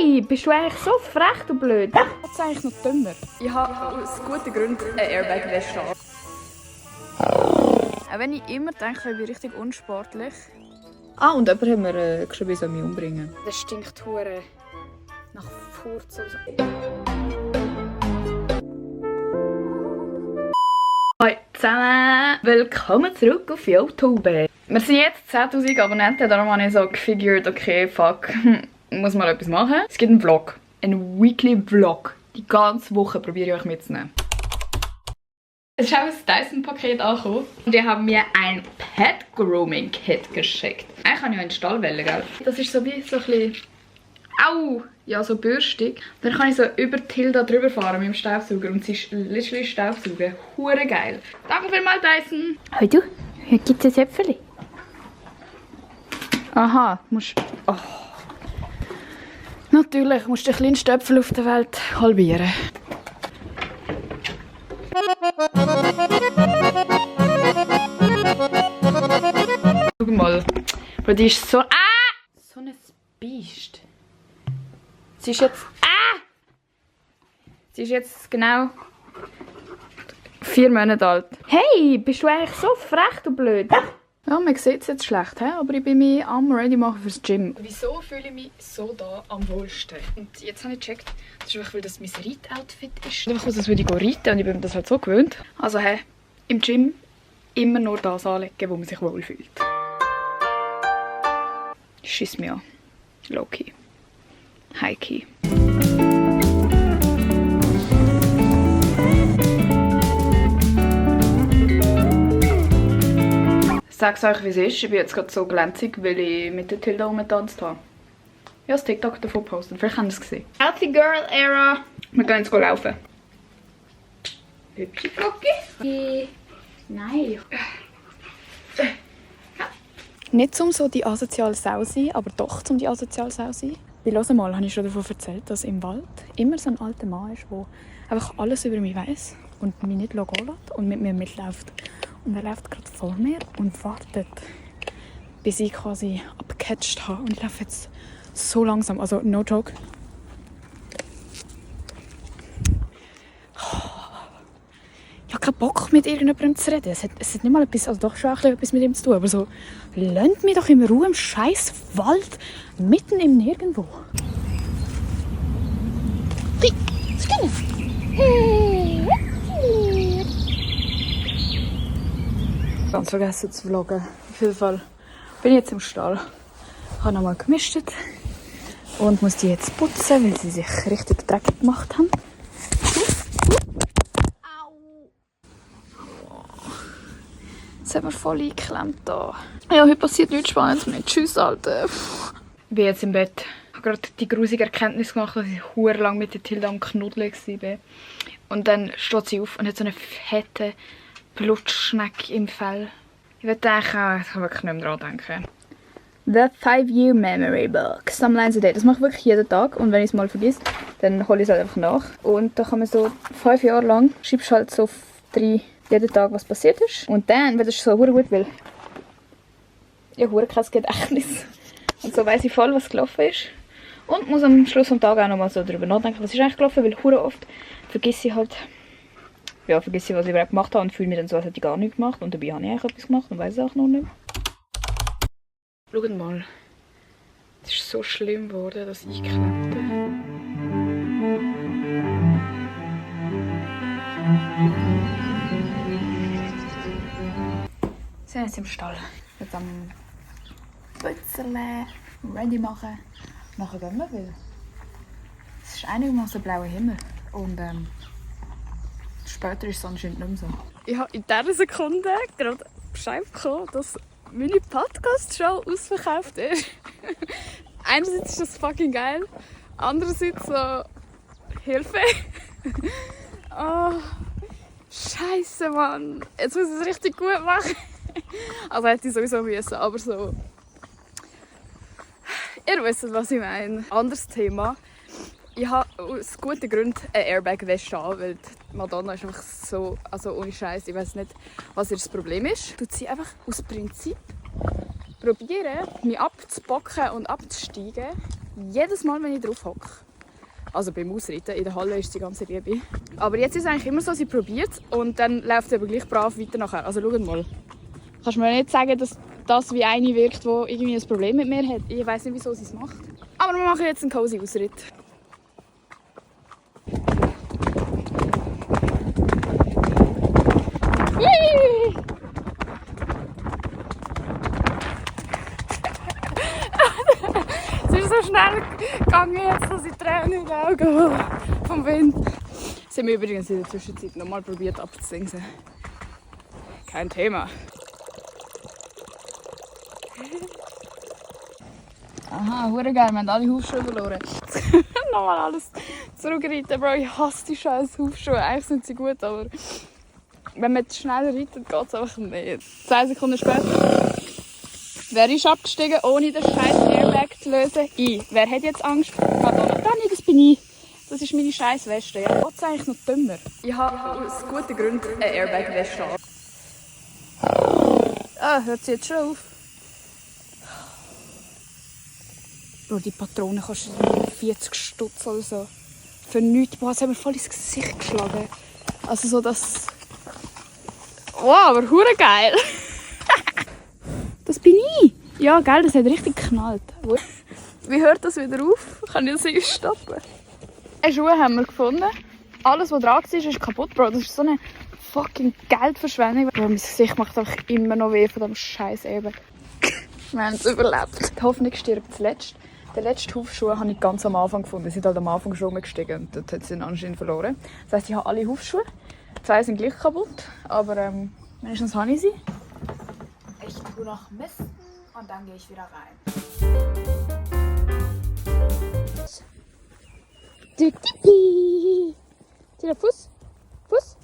Hey, bist du eigentlich so frech, du blöd? Was ist eigentlich noch dümmer? Ich habe aus guten Gründen eine Airbag-Weste an. Auch wenn ich immer denke, ich bin richtig unsportlich. Ah, und jemand hat mir geschrieben, ich soll mich umbringen. Das stinkt hure nach Furz. Hallo zusammen, willkommen zurück auf YouTube. Wir sind jetzt 10'000 Abonnenten, darum habe ich so gefigured, okay, fuck, muss mal etwas machen. Es gibt einen Vlog, einen Weekly Vlog. Die ganze Woche probiere ich euch mitzunehmen. Es ist auch ein Dyson-Paket angekommen und die haben mir ein Pet-Grooming-Kit geschickt. Eigentlich kann ich ja in den Stall wählen, gell? Das ist so wie so ein bisschen... Au! Ja, so bürstig. Dann kann ich so über Tilda drüber fahren mit dem Staubsauger und sie ist literally Staubsaugen. Hure geil. Danke vielmals, Dyson. Hey du, hier gibt es ein Äpfel. Aha, musst... Oh. Natürlich, musst du den kleinsten Äpfel auf der Welt halbieren. Schau mal, Bro, die ist so... Ah! So ein Biest. Sie ist jetzt... Ah! Sie ist jetzt genau 4 Monate alt. Hey, bist du eigentlich so frech, du blöd? Ja, man sieht es jetzt schlecht, he? Aber ich bin mich am ready machen fürs Gym. Wieso fühle ich mich so da am wohlsten? Und jetzt habe ich gecheckt, das ist einfach, weil das mein Reit-Outfit ist. Einfach aus, als würde ich reiten und ich bin mir das halt so gewöhnt. Also hey, im Gym immer nur das anlegen, wo man sich wohlfühlt. Schiss mich an. Low-key. High-key. Ich sage es euch, wie es ist. Ich bin jetzt gerade so glänzig, weil ich mit der Tilda rumgetanzt habe. Ich habe das TikTok davon gepostet. Vielleicht habt ihr es gesehen. Healthy Girl Era. Wir gehen jetzt laufen. Hübschi Gocki. Nein. Nicht um so die asoziale Sau sein, aber doch um die asoziale Sau sein. Weil, hör mal, habe ich schon davon erzählt, dass im Wald immer so ein alter Mann ist, der einfach alles über mich weiss und mich nicht gehen lässt und mit mir mitläuft. Und er läuft gerade vor mir und wartet, bis ich quasi abgecatcht habe. Und ich laufe jetzt so langsam, also no joke. Ich habe keinen Bock, mit irgendjemandem zu reden. Es hat nicht mal etwas, also doch schon etwas mit ihm zu tun, aber so, lasst mich doch in Ruhe im scheiß Wald, mitten im Nirgendwo. Hey, Skinner! Hey! Ganz vergessen zu vloggen. Auf jeden Fall bin ich jetzt im Stall. Ich habe nochmal gemischt und muss die jetzt putzen, weil sie sich richtig dreckig gemacht haben. Jetzt haben wir voll eingeklemmt hier. Ja, heute passiert nichts Spannendes mehr. Tschüss, Alter. Ich bin jetzt im Bett. Ich habe gerade die grusige Erkenntnis gemacht, dass ich hure lang mit der Tilda am Knuddeln war. Und dann steht sie auf und hat so eine fette Blutschneck im Fell. Ich würde eigentlich auch, ich kann wirklich nicht mehr daran denken. The 5-Year Memory Book. Some Lines a Day. Das mache ich wirklich jeden Tag. Und wenn ich es mal vergesse, dann hole ich es halt einfach nach. Und da kann man so 5 Jahre lang, schreibst halt so 3 jeden Tag, was passiert ist. Und dann, wenn das so hure gut will, ich habe kein Gedächtnis. Und so weiss ich voll, was gelaufen ist. Und muss am Schluss des Tages auch noch mal so darüber nachdenken, was ist eigentlich gelaufen, weil hure oft vergesse ich halt, was ich überhaupt gemacht habe und fühle mich dann so, als hätte ich gar nichts gemacht. Und dabei habe ich eigentlich etwas gemacht und weiss es auch noch nicht. Schaut mal. Es ist so schlimm geworden, das Einklemmte. Wir sind jetzt im Stall. Jetzt am Putzen, ready machen. Nachher gehen wir, weil es ist einigermaßen blauer Himmel. Und später ist es anscheinend nicht mehr so. Ich habe in dieser Sekunde gerade Bescheid bekommen, dass meine Podcast-Show ausverkauft ist. Einerseits ist das fucking geil, andererseits so Hilfe. Oh, Scheiße, Mann. Jetzt muss ich es richtig gut machen. Also hätte ich sowieso müssen, aber so. Ihr wisst, was ich meine. Anderes Thema. Ich habe aus guten Gründen eine Airbag-Weste an, weil die Madonna ist einfach so, also ohne Scheiß, ich weiß nicht, was ihr das Problem ist. Tut sie einfach aus Prinzip probieren, mich abzubocken und abzusteigen, Jedes Mal, wenn ich drauf hocke. Also beim Ausreiten, in der Halle ist die ganze Liebe. Aber jetzt ist es eigentlich immer so, sie probiert und dann läuft sie aber gleich brav weiter nachher. Also schaut mal. Kannst du mir nicht sagen, dass das wie eine wirkt, die irgendwie ein Problem mit mir hat? Ich weiss nicht, wieso sie es macht. Aber wir machen jetzt einen cozy Ausritt. Es ist so schnell gegangen, jetzt, dass ich Tränen in die Augen habe vom Wind. Das haben wir übrigens in der Zwischenzeit nochmal probiert abzusingen. Kein Thema. Aha, hure geil, wir haben alle Hufschuhe verloren. Nochmal alles zurückreiten, Bro. Ich hasse die scheiß Hufschuhe. Eigentlich sind sie gut, aber wenn man schnell reitet, geht es einfach nicht. 2 Sekunden später wäre ich abgestiegen, ohne den scheiß Airbag zu lösen. Wer hat jetzt Angst? Madonna. Dani, das bin ich. Das ist meine scheiß Weste. Ja, was ist eigentlich noch dümmer? Ich habe aus guten Gründen eine Airbag-Weste an. Ah, hört sie jetzt schon auf? Bro, die Patronen kosten 40 Stutz oder so. Für nichts. Boah, das haben wir voll ins Gesicht geschlagen. Also so das... Wow, aber hure geil. Das bin ich. Ja, geil, das hat richtig geknallt. Wie hört das wieder auf? Kann ich das einstoppen? Schuhe haben wir gefunden. Alles, was dran war, ist kaputt, Bro. Das ist so eine fucking Geldverschwendung. Bro, mein Gesicht macht einfach immer noch weh von diesem scheiß Airbag. Wir haben es überlebt. Die Hoffnung stirbt zuletzt. Den letzten Hufschuhe habe ich ganz am Anfang gefunden. Sie sind halt am Anfang schon umgestiegen und dort hat sie ihn anscheinend verloren. Das heisst, ich habe alle Hufschuhe. 2 sind gleich kaputt, aber wenigstens habe ich sie. Ich tue noch Misten und dann gehe ich wieder rein. Tippi! Tira Fuß. Fuß.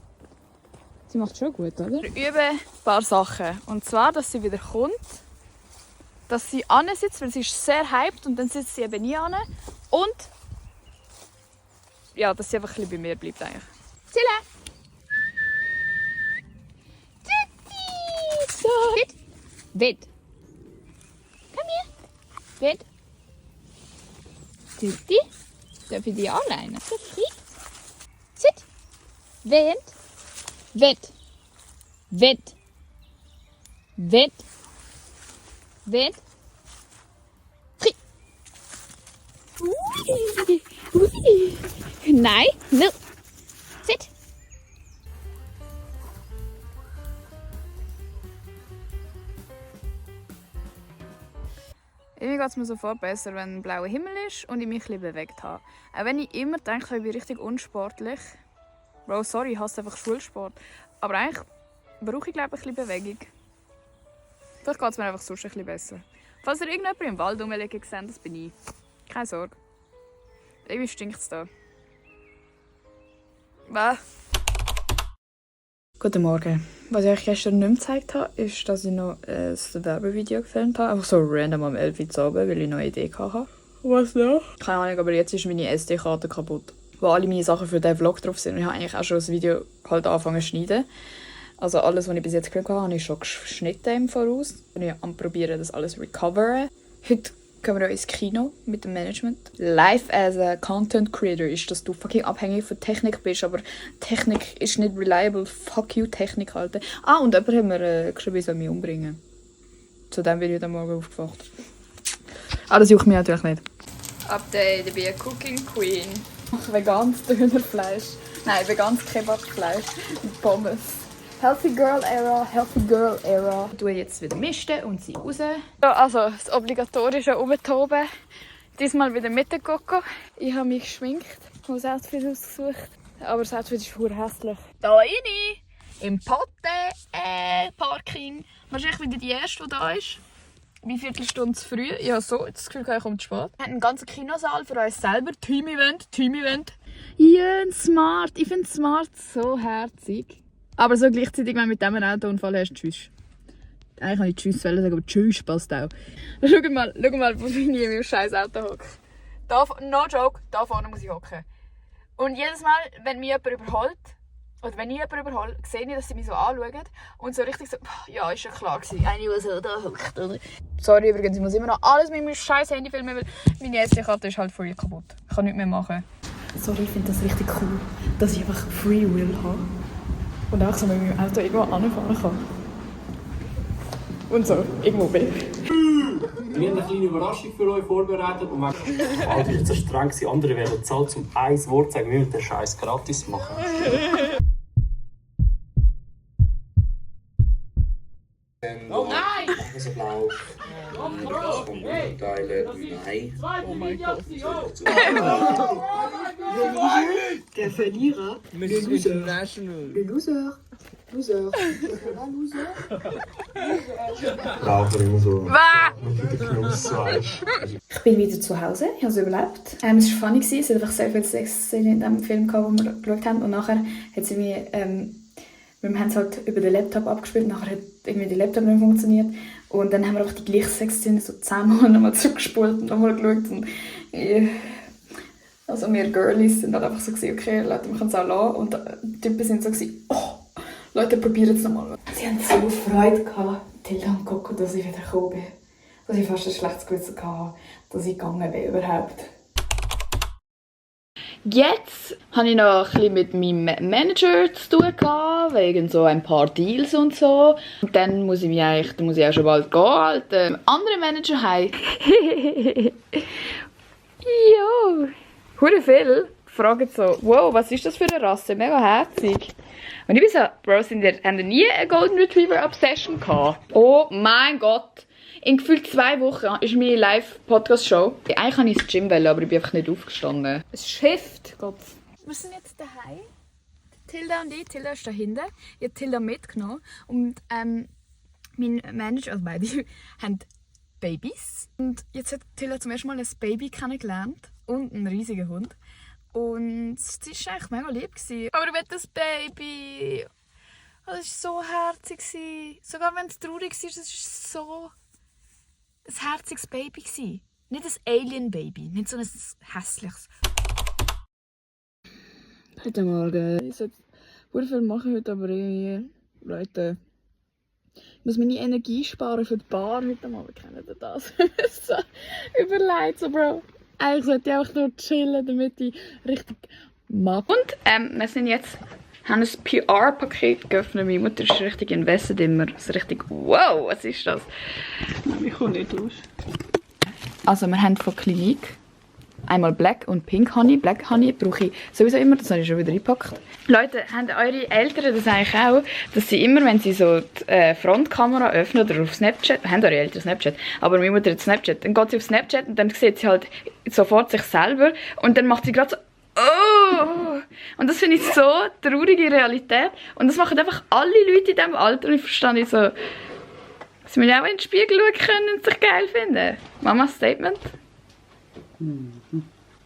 Sie macht schon gut, oder? Wir üben ein paar Sachen. Und zwar, dass sie wieder kommt. Dass sie sitzt, weil sie ist sehr hyped und dann sitzt sie eben nie an. Und ja, dass sie einfach ein bisschen bei mir bleibt eigentlich. Zilla! So. Sit. Wait. Komm hier. Wait. Tutti. Darf ich dich anleinen? Tutti. Sit. Wait. Wait. Wait. Wait. Wait. Ui. Ui. Nein. No. Sit. Irgendwie geht es mir sofort besser, wenn ein blauer Himmel ist und ich mich ein bisschen bewegt habe. Auch wenn ich immer denke, ich bin richtig unsportlich. Bro, sorry, ich hasse einfach Schulsport. Aber eigentlich brauche ich, glaube ich, ein bisschen Bewegung. Vielleicht geht es mir einfach sonst ein bisschen besser. Falls ihr irgendjemand im Wald rumliegen seht, das bin ich. Keine Sorge. Irgendwie stinkt es da. Bäh. Guten Morgen. Was ich euch gestern nicht mehr gezeigt habe, ist, dass ich noch ein Werbevideo gefilmt habe. Einfach so random am 11 Uhr abends, weil ich noch eine Idee hatte. Was noch? Keine Ahnung, aber jetzt ist meine SD-Karte kaputt. Wo alle meine Sachen für diesen Vlog drauf sind. Und ich habe eigentlich auch schon das Video halt angefangen zu schneiden. Also alles, was ich bis jetzt gefilmt habe, habe ich schon geschnitten im Voraus. Und ich am probieren, das alles zu recoveren. Heute gehen wir ins Kino mit dem Management. Life as a Content Creator ist, dass du fucking abhängig von Technik bist, aber Technik ist nicht reliable. Fuck you, Technik, Alter. Ah, und jemand hat mir geschrieben, ich soll mich umbringen. Zu dem bin ich heute Morgen aufgewacht. Ah, das juckt mich natürlich nicht. Update, ich bin eine Cooking Queen. Veganes Dönerfleisch. Nein, veganes Kebabfleisch und Pommes. Healthy Girl Era, Healthy Girl Era. Ich tue jetzt wieder misten und sie raus. Also das obligatorische Umtoben. Diesmal wieder mit der Coco. Ich habe mich geschminkt, ich habe das Outfit ausgesucht. Aber das Outfit ist verdammt hässlich. Da rein! Im Parking. Wahrscheinlich wieder die erste, die da ist. Wie Viertelstunde zu früh. Ich habe so das Gefühl, ich komme zu spät. Wir haben einen ganzen Kinosaal für uns selber. Team-Event, Team-Event. Ja, Smart. Ich finde Smart so herzig. Aber so gleichzeitig, wenn du mit diesem Autounfall hast, tschüss. Eigentlich kann ich tschüss sagen, aber tschüss passt auch. Schau mal, wo ich in meinem scheiß Auto hocke. No joke, da vorne muss ich hocken. Und jedes Mal, wenn mich jemand überholt, Und wenn ich jemanden überhole, sehe ich, dass sie mich so anschauen und so richtig so, ja, ist ja klar gewesen. Eine, die so da hockt, oder? Sorry übrigens, ich muss immer noch alles mit meinem scheiß Handy filmen, weil meine SD-Karte ist halt voll kaputt. Ich kann nichts mehr machen. Sorry, ich finde das richtig cool, dass ich einfach Free Will habe. Und auch so mit meinem Auto irgendwo anfahren kann. Und so, irgendwo bin. Wir haben eine kleine Überraschung für euch vorbereitet. Und Alter, ich war so streng, andere werden zahlt, um ein Wort zu sagen, wir müssen den Scheiß gratis machen. Oh nein! Also blau. Teile. Nein. Oh mein Gott. Der Verlierer. Miss International. Le Loser. Loser. Laufen immer so. Bah! Der Genuss so weißt. Ich bin wieder zu Hause, ich habe es überlebt. Es war funny, es hat einfach sehr viele Sexszenen in dem Film gehabt, den wir geschaut haben. Und nachher hat sie mir, wir haben es halt über den Laptop abgespielt, nachher hat irgendwie der Laptop nicht funktioniert. Und dann haben wir einfach die gleiche Sexszene so 10-mal nochmal zurückgespult und nochmal geschaut. Und, also wir Girlies sind halt einfach so gewesen, okay, Leute, wir können es auch lassen. Und die Typen sind so gewesen, oh, Leute, probieren es nochmal. Sie haben so Freude gehabt, Tilda und Coco, dass ich wieder gekommen bin. Dass ich fast ein schlechtes Gewissen hatte, dass ich gegangen bin überhaupt. Jetzt hatte ich noch ein bisschen mit meinem Manager zu tun, wegen so ein paar Deals und so. Und dann muss ich auch schon bald gehen. Der andere Manager heim. Jo. Hure viel fragen so, wow, was ist das für eine Rasse? Mega herzig. Und ich bin so, Bro, haben ihr nie eine Golden Retriever Obsession gehabt? Oh mein Gott. In gefühlt 2 Wochen ist meine Live-Podcast-Show. Eigentlich wollte ich ins Gym, aber ich bin einfach nicht aufgestanden. Es schifft, Gott. Wir sind jetzt daheim. Tilda und ich. Tilda ist da hinten. Ich habe Tilda mitgenommen. Und mein Manager, also beide, haben Babys. Und jetzt hat Tilda zum ersten Mal ein Baby kennengelernt. Und einen riesigen Hund. Und es war eigentlich mega lieb. Aber ich will das Baby. Das war so herzig. Sogar wenn es traurig ist, es ist so ein herziges Baby. Nicht ein Alien-Baby, nicht so ein hässliches. Guten Morgen. Ich sollte sehr viel machen heute, aber Leute, ich muss meine Energie sparen für die Bar heute Abend. Kennt ihr das? So überlegt, so Bro. Eigentlich sollte ich einfach nur chillen, damit ich richtig mag. Und wir sind jetzt, haben ein PR-Paket geöffnet. Meine Mutter ist richtig invested immer. Also richtig, wow, was ist das? Ich komme nicht raus. Also wir haben von Clinique einmal Black und Pink Honey. Black Honey brauche ich sowieso immer, das habe ich schon wieder eingepackt. Leute, haben eure Eltern das eigentlich auch, dass sie immer, wenn sie so die Frontkamera öffnen oder auf Snapchat, haben eure Eltern Snapchat, aber meine Mutter hat Snapchat, dann geht sie auf Snapchat und dann sieht sie halt sofort sich selber und dann macht sie gerade so oh! Und das finde ich so traurige Realität und das machen einfach alle Leute in diesem Alter und ich verstehe nicht so, sie müssen auch in den Spiegel schauen können und sich geil finden. Mamas Statement?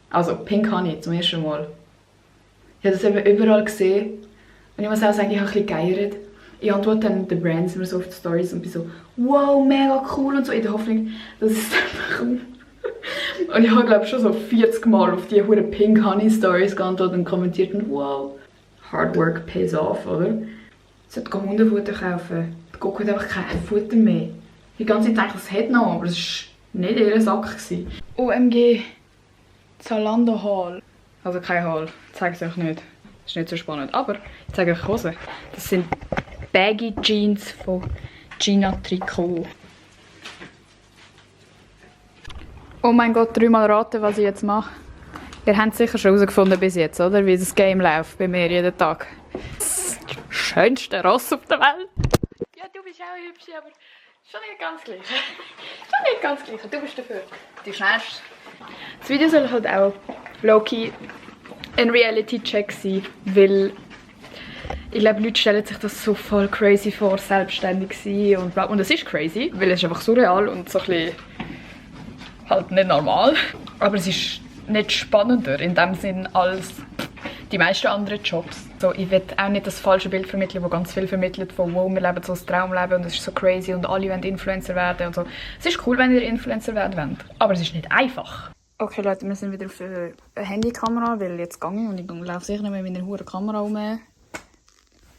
Also Pink Honey zum ersten Mal. Ich habe das eben überall gesehen. Und ich muss auch sagen, ich habe ein bisschen geeiert. Ich antworte dann den Brands immer so auf die Stories und bin so, wow, mega cool und so, in der Hoffnung, dass es einfach kommt. Und ich habe glaube schon so 40 Mal auf die hure Pink Honey Stories geantwortet und kommentiert und wow, hard work pays off, oder? Ich sollte Hundefutter kaufen. Die Coco hat einfach kein Futter mehr. Die ganze Zeit dachte ich, es hätte noch, aber es war nicht ihr Sack. OMG, Zalando Haul. Also kein Haul, ich zeige es euch nicht. Das ist nicht so spannend. Aber ich zeige euch Hosen. Das sind Baggy Jeans von Gina Tricot. Oh mein Gott, 3-mal raten, was ich jetzt mache. Ihr habt es sicher schon herausgefunden bis jetzt, oder? Wie das Game läuft bei mir jeden Tag. Das schönste Ross auf der Welt. Ja, du bist auch hübsch, aber schon nicht ganz gleich. Schon nicht ganz gleich. Du bist dafür die schnellste. Das Video soll halt auch low-key ein Reality-Check sein, weil ich glaube, Leute stellen sich das so voll crazy vor, selbstständig sein und bla. Und es ist crazy, weil es ist einfach surreal und so ein bisschen halt nicht normal. Aber es ist nicht spannender in dem Sinn als die meisten anderen Jobs. So, ich will auch nicht das falsche Bild vermitteln, das ganz viel vermittelt von wow, wir leben so ein Traumleben und es ist so crazy und alle wollen Influencer werden und so. Es ist cool, wenn ihr Influencer werden wollt, aber es ist nicht einfach. Okay Leute, wir sind wieder auf der Handykamera, weil jetzt gehe ich und ich laufe sicher nicht mit meiner hohen Kamera rum.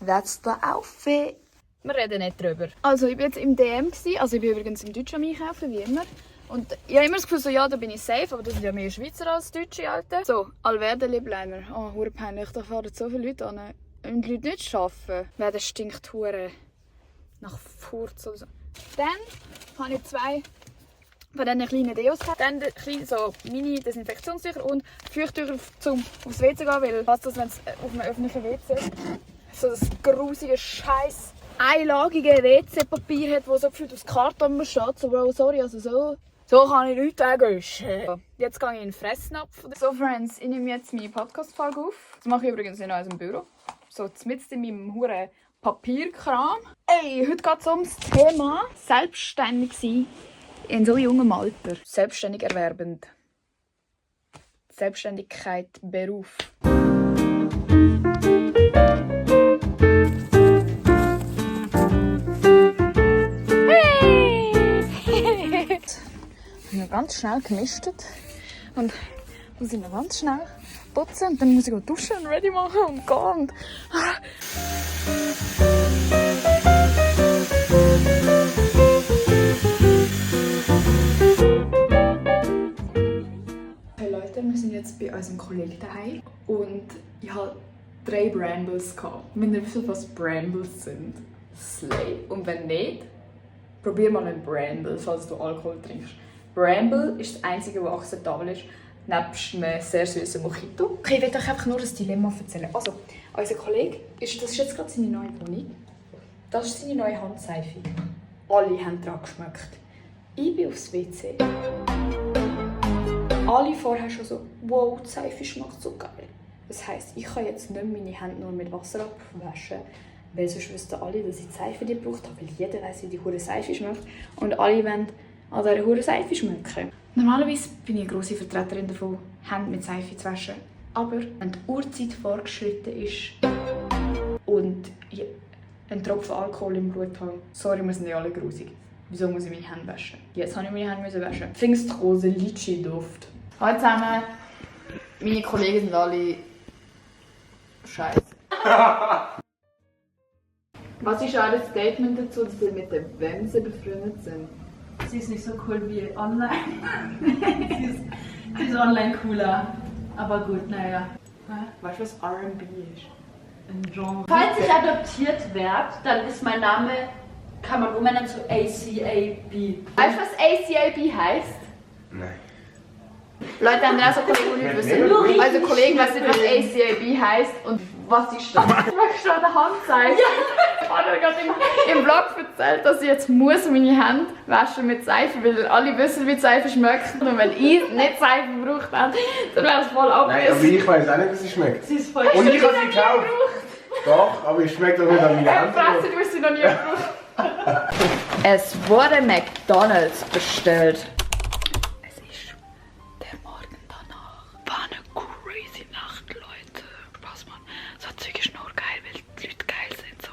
That's the outfit. Wir reden nicht drüber. Also ich war jetzt im DM, also ich bin übrigens im Deutschen am Einkaufen, wie immer. Und ich habe immer das Gefühl, so, ja, da bin ich safe, aber das sind ja mehr Schweizer als Deutsche, Alter. So, Alverde Libliner. Oh, hure peinlich, da fahren so viele Leute an. Wenn die Leute nicht arbeiten, wer das stinkt hure nach Furz oder so. Dann habe ich 2 von diesen kleinen Deos gehabt. Dann so Mini-Desinfektionstücher und Feuchttücher, um aufs WC zu gehen, weil fast das, wenn es auf einem öffentlichen WC so das grusige Scheiß einlagige WC-Papier hat, das so gefühlt aufs Karton steht. So, Bro, sorry, also so kann ich Leute wegwischen. Jetzt gehe ich in den Fressnapf. So, Friends, ich nehme jetzt meine Podcast-Folge auf. Das mache ich übrigens in unserem Büro. So, mitten in meinem huren Papierkram. Ey, heute geht es ums Thema selbstständig sein in so jungem Alter. Selbstständig erwerbend. Selbstständigkeit, Beruf. Ich habe ganz schnell gemistet und muss ich noch ganz schnell putzen und dann muss ich duschen und ready machen und gehen. Hey Leute, wir sind jetzt bei unserem Kollegen daheim und ich hatte 3 Brambles gehabt. Wenn ihr wisst, was Brambles sind, Slay. Und wenn nicht, probier mal einen Bramble, falls du Alkohol trinkst. Bramble ist das einzige, was akzeptabel ist, nebst einem sehr süßen Mojito. Okay, ich will euch einfach nur das Dilemma erzählen. Also, unser Kollege, das ist jetzt gerade seine neue Wohnung. Das ist seine neue Handseife. Alle haben daran geschmeckt. Ich bin aufs WC. Alle vorher schon so, wow, die Seife schmeckt so geil. Das heisst, ich kann jetzt nicht meine Hände nur mit Wasser abwaschen, weil sonst wüssten alle, dass ich die Seife nicht gebraucht habe, weil jeder weiss, wie die hure Seife schmeckt. Und alle wollen an dieser hure Seife schmecken. Normalerweise bin ich eine grosse Vertreterin davon, Hände mit Seife zu waschen. Aber wenn die Uhrzeit vorgeschritten ist und ich einen Tropfen Alkohol im Blut habe, sorry, wir sind ja alle grusig. Wieso muss ich meine Hände waschen? Jetzt habe ich meine Hände waschen. Pfingstrose, Litschi-Duft. Hallo zusammen. Meine Kollegen sind alle scheiße. Was ist euer Statement dazu, dass wir mit der Wemse befreundet sind? Sie ist nicht so cool wie online. sie ist online cooler. Aber gut, naja. Weißt du, was R&B ist? Ein Genre. Falls ich adoptiert werde, dann ist mein Name, kann man umändern zu ACAB. Weißt du, was ACAB heisst? Nein. Leute haben auch so Kollegen, die nicht wissen. Also Kollegen wissen nicht, was ACAB heisst und was ist das? Ich möchte schon an der Hand zeigen. Ich habe gerade im Vlog erzählt, dass ich jetzt muss meine Hände waschen mit Seife, weil alle wissen, wie die Seife schmeckt. Und wenn ich nicht Seife gebraucht hätte, dann wäre es voll Nein, aber abgewiesen. ich weiß auch nicht, wie sie schmeckt. Sie ist voll Und ich habe sie gekauft. Doch, aber ich schmeckt doch nicht an meine Hand. Fresse, du hast sie noch nie gebraucht. Es wurde McDonald's bestellt. Es ist der Morgen danach. War eine crazy Nacht, Leute. Spaß, Mann. So Zeug ist nur geil, weil die Leute geil sind. So.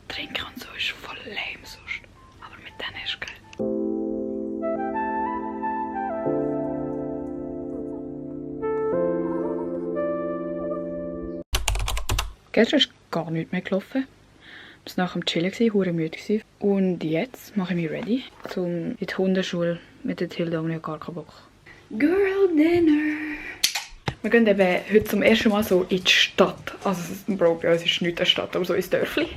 Trinken und so ist voll lame sonst. Aber mit denen ist geil. Gestern ist gar nichts mehr gelaufen. Ich war nach dem Chillen, hure müde. Und jetzt mache ich mich ready, um in die Hundeschule mit der Tilda und ich habe gar keinen Bock. Girl Dinner! Wir gehen eben heute zum ersten Mal so in die Stadt. Also, Bro, bei uns ist nicht eine Stadt, aber so ins Dörfli.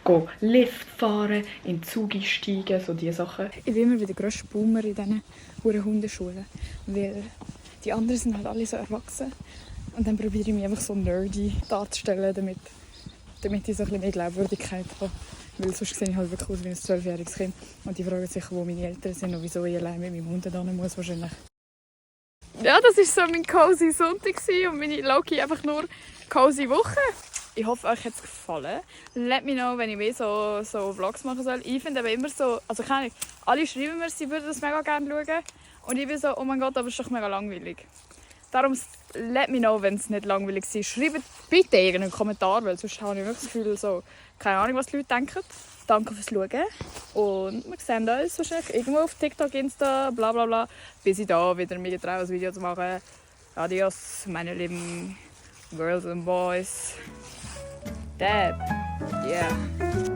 Gehen Lift fahren, in den Zug einsteigen, so diese Sachen. Ich bin immer wieder der grösste Boomer in diesen huren Hundeschulen. Weil die anderen sind halt alle so erwachsen. Und dann probiere ich mich einfach so nerdy darzustellen, damit ich so ein bisschen mehr Glaubwürdigkeit habe. Weil sonst sehe ich halt wirklich aus wie ein 12-jähriges Kind. Und die fragen sich, wo meine Eltern sind und wieso ich allein mit meinem Hund da muss wahrscheinlich. Ja, das war so mein cozy Sonntag und meine Loki einfach nur cozy Woche. Ich hoffe, euch hat es gefallen. Let me know, wenn ich mehr so Vlogs machen soll. Ich finde aber immer so, also keine Ahnung, alle schreiben mir, sie würden das mega gerne schauen. Und ich bin so, oh mein Gott, aber es ist doch mega langweilig. Darum let me know, wenn es nicht langweilig ist. Schreibt bitte irgendeinen Kommentar, weil sonst habe ich wirklich das Gefühl, so, keine Ahnung, was die Leute denken. Danke fürs Schauen. Und wir sehen uns wahrscheinlich irgendwo auf TikTok, Insta, bla bla bla. Bis ich da wieder mir getraue, ein Video zu machen. Adios, meine lieben Girls and Boys. Dab. Yeah.